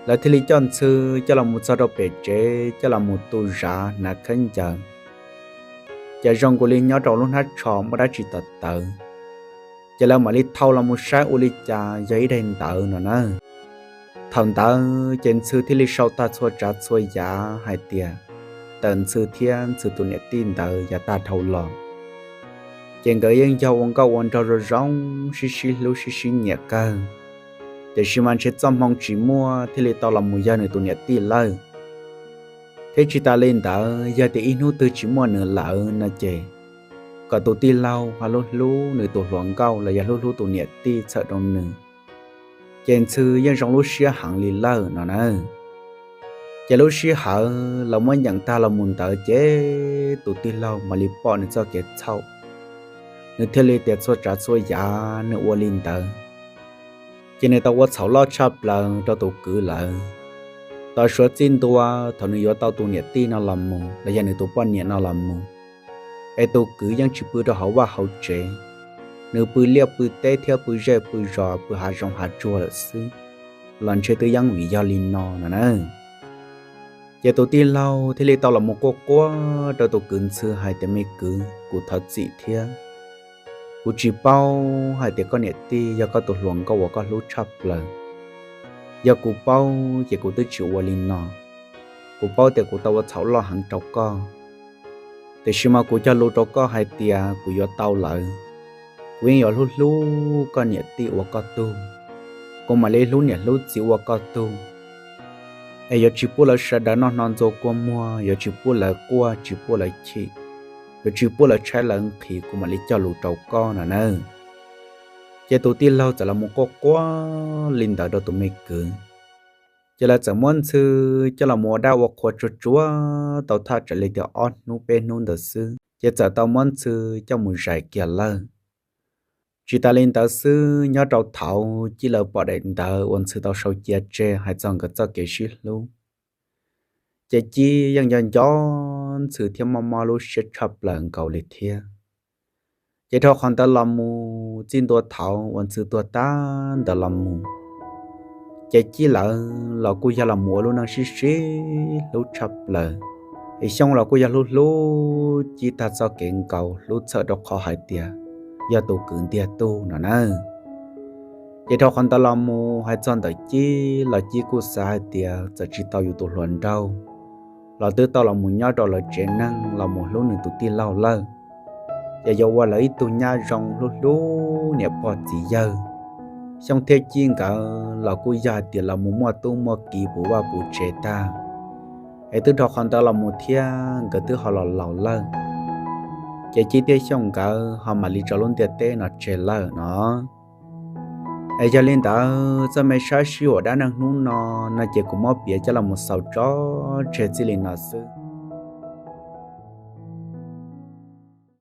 Lawv thiaj li coj Ntxhw coj los mus txog rau pem tsev, coj los mus tu zav hnav khaub ncaws. Ces zoo nkaus li nyob rau lub hnab tsho muaj dab tsi tawv tawv, ces lawv mam li thau los mus saib ua li cas yog ib daim ntawv no na. Thaum ntawd ces Ntxhw thiaj li sau tag txhua tsav txhua yam hais tias tawm Ntxhw thiab Ntxhw tus niam tij ntawd yav tag dhau los. Ces nkawd yeej yog ua nkauj ua nraug zoo zoo, sib sib hlub sib sib nyiam kawg, tiam sis mas ntshe txoj hmoo tsis muaj thiaj li tau los mus yog nws tus niam tij lawm. Thiab tsis tas li ntawd, yog tias ib hnub twg tsis muaj nws lawm no ces kom tus tij laug ho hlub hlub nws tus hluas nkauj los yog hlub hlub tus niam tij txhawm rau nws, ces Ntxhw yeej zoo lub siab heev li lawm no na. Ces lub sij hawm lawv muab nyeem tag los mus ntawd ces tus tij laug mam li pom nws txoj kev txhaum, nws thiaj li tias txhua tsav txhua yam nws ua li ntawd ces nws tau ua txhaum loj tshaj plaws rau tus kwv lawm. Tau suav txij ntua thaum nws yuav tau tus niam tij no los mus los yog nws tus poj niam no los mus, es tus kwv yeej tsis pw rau hauv vaj hauv tsev, nws pw liaj pw teb thiab pw zej pw zos pw hav zoov hav tsuag lawm xwb, los ntshe twb yeej vim yog li no no na. Ces tus tij laug thiaj li tau los mus quaj quaj rau tus kwv Ntxhw hais tias me kwv, kuv thov txim thiab. Kuv tsis paub hais tias koj niam tij yog koj tus hluas nkauj uas koj hlub tshaj plaws. Yog kuv paub ces kuv twb tsis ua li no. Kuv paub tias kuv tau ua txhaum loj heev rau koj, tiam sis mas kuv cog lus rau koj hais tias kuv yuav tau lawm, kuv yeej yuav hlub hlub koj niam tij ua koj tug. Kuv mam li hlub niam hlub txiv ua koj tug, es yuav tsis pub lawv sawv daws noj hno ntxuag kua muag, yuav tsis pub lawv quaj tsis pub lawv chim, yuav tsis pub lawv tshaib lawv nqhis, kuv mam li cog lus rau koj no na. Ces tus tij laug txawm los mus quaj quaj li ntawd rau tus me kwv. Ces lawv txawm muab Ntxhw coj los mus ua dab ua qhua tsuag tsuag tau thaj tsam li tias ob hnub peb hnub ntawd xwb ces txawm tau muab Ntxhw coj mus zais kiag lawm. Tsis tas li ntawd xwb, nyob rau thaum Cib lawv pom daim ntawv uas Ntxhw tau sau cia tseg hais txog nkawd txoj kev sib hlub, ces Cib yeej nco nco Ntxhw thiab mob mob lub siab tshaj plaws nkaus li thiab. Ces dhau qhov ntawd los mus txij ntua thaum uas Ntxhw tuag tag ntawd los mus, ces Cib lawv los kuj yog los mus ua lub neej sib sib hlub tshaj plaws. Es Xyooj los kuj yog hlub hlub Cib tag txoj kev nkaus, hlub txhawm rau qhov hais tias yog tus kwv ntiag tug no na. Ces dhau qhov ntawd los mus hais txog ntawm Cib los Cib kuj xav hais tias txawm tsis tau yus tus hluas nraug los twb tau los mus nyob rau lawv tsev neeg los mus hlub nws tus tij laug lawm, ces yuav ua lawv ib tug nyab zoo hlub hlub niam pog txiv yawg. Xyooj thiab Cib nkawd los kuj yog hais tias los mus muaj tub muaj kiv puv vaj puv tsev tag, es twb dhau qhov ntawd los mus thiab nkawd twb ho los laus lawm, ces Cib thiab Xyooj nkawd ho mam li tso lub ntiaj teb no tseg lawm no. Es yog li ntawd, txoj me sab sij huam dab neeg hnub no, no ces kuv muab piav coj los mus xaus tso tseg txij li no xwb.